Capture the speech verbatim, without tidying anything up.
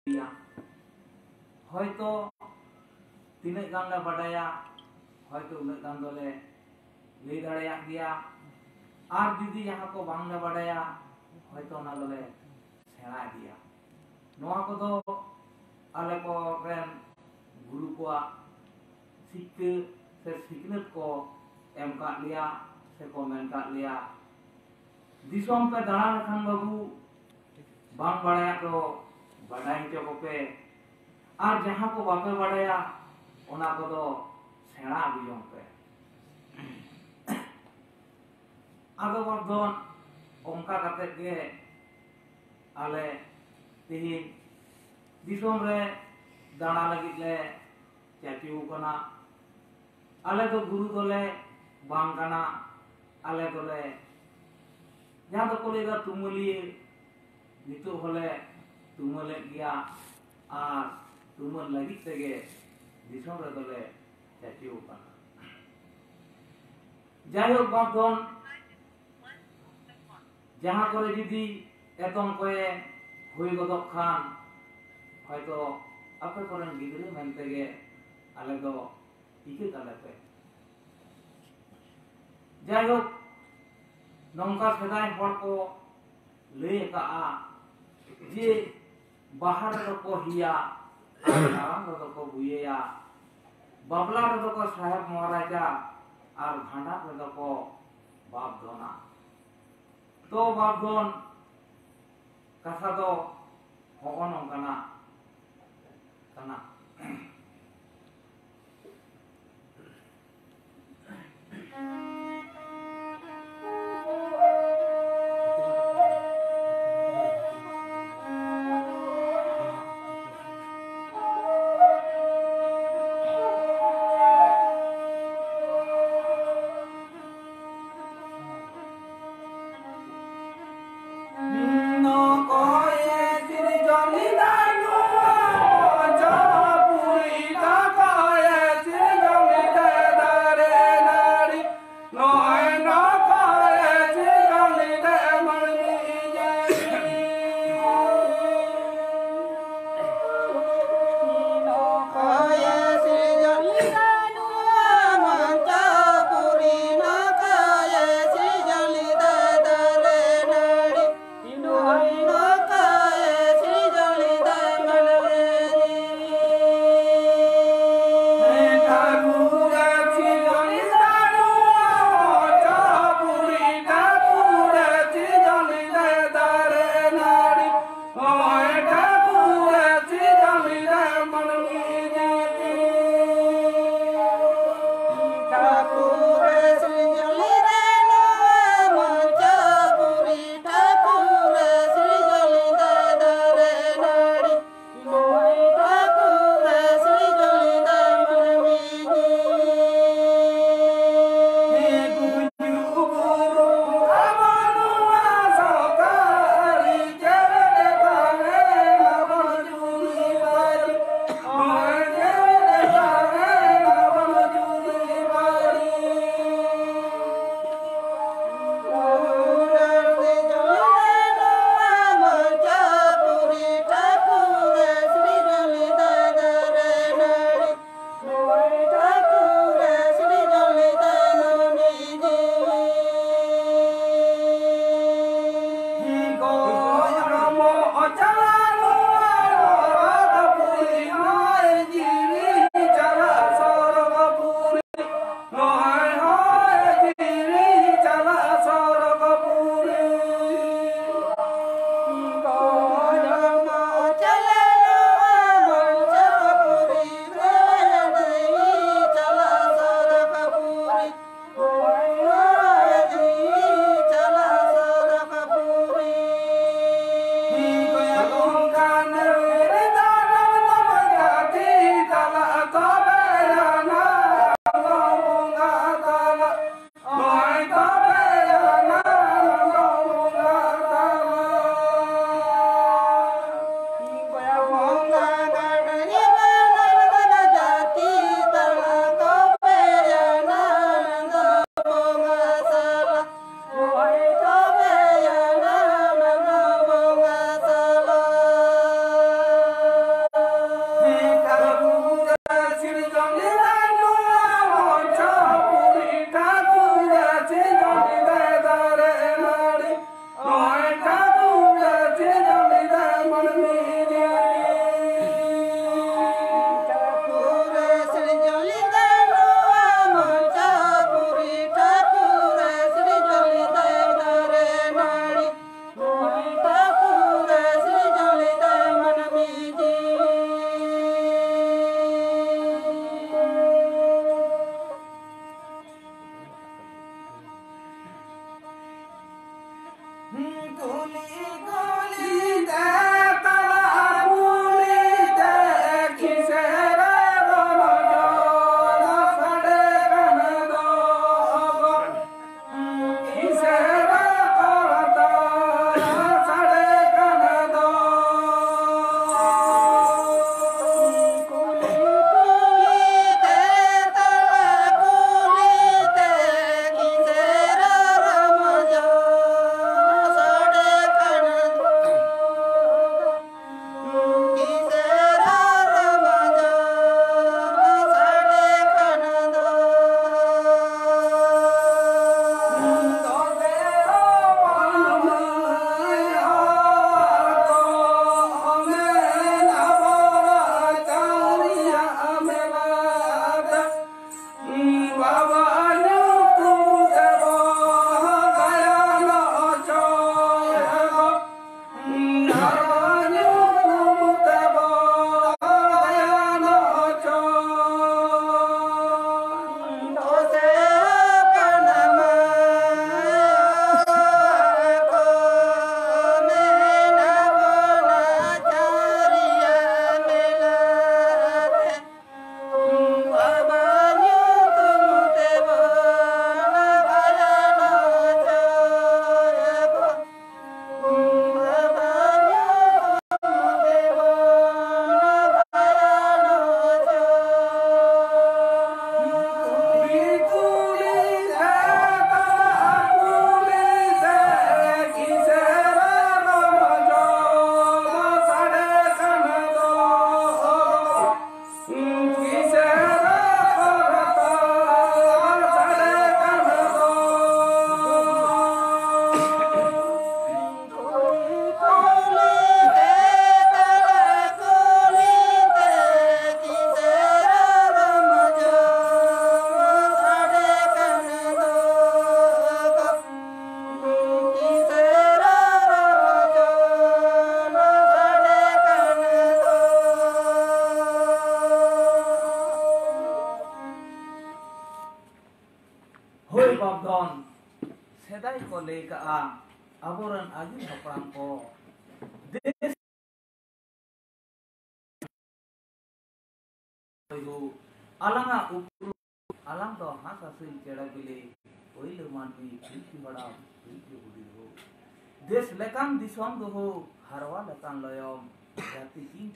ᱤᱫᱤᱭᱟ᱾ ᱦᱚᱭᱛᱚ ᱛᱤᱱᱟᱹᱜ ᱜᱟᱱ ᱞᱮ ᱵᱟᱰᱟᱭᱟ, ᱦᱚᱭᱛᱚ ᱩᱱᱟᱹᱜ ᱜᱟᱱ ᱫᱚᱞᱮ ᱞᱟᱹᱭ ᱫᱟᱲᱮᱭᱟᱜ ᱜᱮᱭᱟ᱾ ᱟᱨ ᱡᱩᱫᱤ ᱡᱟᱦᱟᱸ ᱠᱚ ᱵᱟᱝᱞᱮ ᱵᱟᱰᱟᱭᱟ, ᱦᱚᱭᱛᱚ ᱚᱱᱟ ᱫᱚᱞᱮ ᱥᱮᱬᱟ ᱤᱫᱤᱭᱟ᱾ ᱱᱚᱣᱟ ᱠᱚᱫᱚ ᱟᱞᱮ ᱠᱚᱨᱮᱱ ᱜᱩᱨᱩ ᱠᱚᱣᱟᱜ ᱥᱤᱠᱷᱟᱹ ᱥᱮ ᱥᱤᱠᱷᱱᱟᱹᱛ ᱠᱚ ᱮᱢ ᱠᱟᱜ ᱞᱮᱭᱟ ᱥᱮ ᱠᱚ ᱢᱮᱱ ᱠᱟᱜ ᱞᱮᱭᱟ᱾ ᱫᱤᱥᱚᱢ ᱯᱮ ᱫᱟᱬᱟ ᱞᱮᱠᱷᱟᱱ ᱵᱟᱹᱵᱩ, ᱵᱟᱝ ᱵᱟᱲᱟᱭᱟᱜ ᱫᱚ ᱵᱟᱰᱟᱭ ᱦᱚᱪᱚ ᱠᱚᱯᱮ, ᱟᱨ ᱡᱟᱦᱟᱸ ᱠᱚ ᱵᱟᱯᱮ ᱵᱟᱰᱟᱭᱟ, ᱚᱱᱟ ᱠᱚᱫᱚ ᱥᱮᱬᱟ ᱟᱹᱜᱩ ᱡᱚᱝ ᱯᱮ᱾ ᱟᱫᱚ ᱵᱚᱨᱫᱷᱚᱱ, ᱚᱱᱠᱟ ᱠᱟᱛᱮᱫ ᱜᱮ ᱟᱞᱮ ᱛᱮᱦᱮᱧ ᱫᱤᱥᱚᱢ ᱨᱮ ᱫᱟᱬᱟ ᱞᱟᱹᱜᱤᱫ ᱞᱮ ᱪᱟᱪᱩ ᱠᱟᱱᱟ᱾ ᱟᱞᱮ ᱫᱚ ᱜᱩᱨᱩ ᱫᱚᱞᱮ ᱵᱟᱝ ᱠᱟᱱᱟ, ᱟᱞᱮ ᱫᱚᱞᱮ, ᱡᱟᱦᱟᱸ ᱫᱚᱠᱚ ᱞᱟᱹᱭᱫᱟ ᱛᱩᱢᱟᱹᱞᱤᱭᱟᱹ, ᱱᱤᱛᱚᱜ ᱦᱚᱸᱞᱮ ᱛᱩᱢᱟᱹᱞᱮᱫ ᱜᱮᱭᱟ ᱟᱨ ᱛᱩᱢᱟᱹᱞ ᱞᱟᱹᱜᱤᱫ ᱛᱮᱜᱮ ᱫᱤᱥᱚᱢ ᱨᱮᱫᱚᱞᱮ ᱪᱟᱪᱩ ᱠᱟᱱᱟ᱾ ᱡᱟᱭᱦᱳᱠ ᱵᱚᱨᱫᱷᱚᱱ, ᱡᱟᱦᱟᱸ ᱠᱚᱨᱮ ᱡᱩᱫᱤ ᱮᱛᱚᱢ ᱠᱚᱭᱮ ᱦᱩᱭ ᱜᱚᱫᱚᱜ ᱠᱷᱟᱱ, ᱦᱚᱭᱛᱚ ᱟᱯᱮ ᱠᱚᱨᱮᱱ ᱜᱤᱫᱽᱨᱟᱹ ᱢᱮᱱᱛᱮ ᱜᱮ ᱟᱞᱮ ᱫᱚ ᱤᱠᱟᱹ ᱠᱟᱞᱮ ᱯᱮ᱾ ᱡᱟᱭᱦᱳᱠ, ᱱᱚᱝᱠᱟ ᱥᱮᱫᱟᱭ ᱦᱚᱲ ᱠᱚ ᱞᱟᱹᱭ ᱟᱠᱟᱫᱼᱟ ᱡᱮ ᱵᱟᱦᱟ ᱨᱮᱫᱚ ᱠᱚ ᱦᱤᱭᱟ, ᱟᱨ ᱠᱟᱨᱟᱢ ᱨᱮᱫᱚ ᱠᱚ ᱵᱩᱭᱟᱹᱭᱟ, ᱵᱟᱯᱞᱟ ᱨᱮᱫᱚ ᱠᱚ ᱥᱟᱦᱮᱵ ᱢᱚᱦᱟᱨᱟᱡᱟ, ᱟᱨ ᱵᱷᱟᱸᱰᱟᱱ ᱨᱮᱫᱚ ᱠᱚ ᱵᱟᱯ ᱫᱷᱚᱱᱟ᱾ ᱛᱚ ᱵᱟᱯ ᱫᱷᱚᱱ ᱠᱟᱛᱷᱟ ᱫᱚ ᱦᱚᱸᱜᱼᱚ ᱱᱚᱝᱠᱟᱱᱟᱜ ᱠᱟᱱᱟ᱾ ᱵᱟᱯᱫᱷᱚᱱ ᱥᱮᱫᱟᱭ ᱠᱚ ᱞᱟᱹᱭ ᱠᱟᱜᱼᱟ, ᱟᱵᱚᱨᱮᱱ ᱟᱹᱜᱤᱞ ᱦᱟᱯᱲᱟᱢ ᱠᱚ, ᱫᱮᱥ ᱦᱳ, ᱟᱞᱟᱝᱟᱜ ᱩᱯᱨᱩᱢ, ᱟᱞᱟᱝ ᱫᱚ ᱦᱟᱸᱥ ᱦᱟᱹᱥᱤᱞ ᱪᱮᱬᱮ ᱵᱤᱞᱤ, ᱯᱳᱭᱞᱳ ᱢᱟᱹᱱᱢᱤ, ᱯᱤᱞᱪᱩ ᱦᱟᱲᱟᱢ, ᱯᱤᱞᱪᱩ ᱵᱩᱰᱷᱤ ᱦᱳ᱾ ᱫᱮᱥ ᱞᱮᱠᱟᱱ ᱫᱤᱥᱚᱢ ᱫᱚᱦᱳ, ᱦᱟᱨᱣᱟ ᱞᱮᱠᱟᱱ ᱞᱚᱭᱚᱢ, ᱡᱟᱹᱛᱤ ᱤᱧ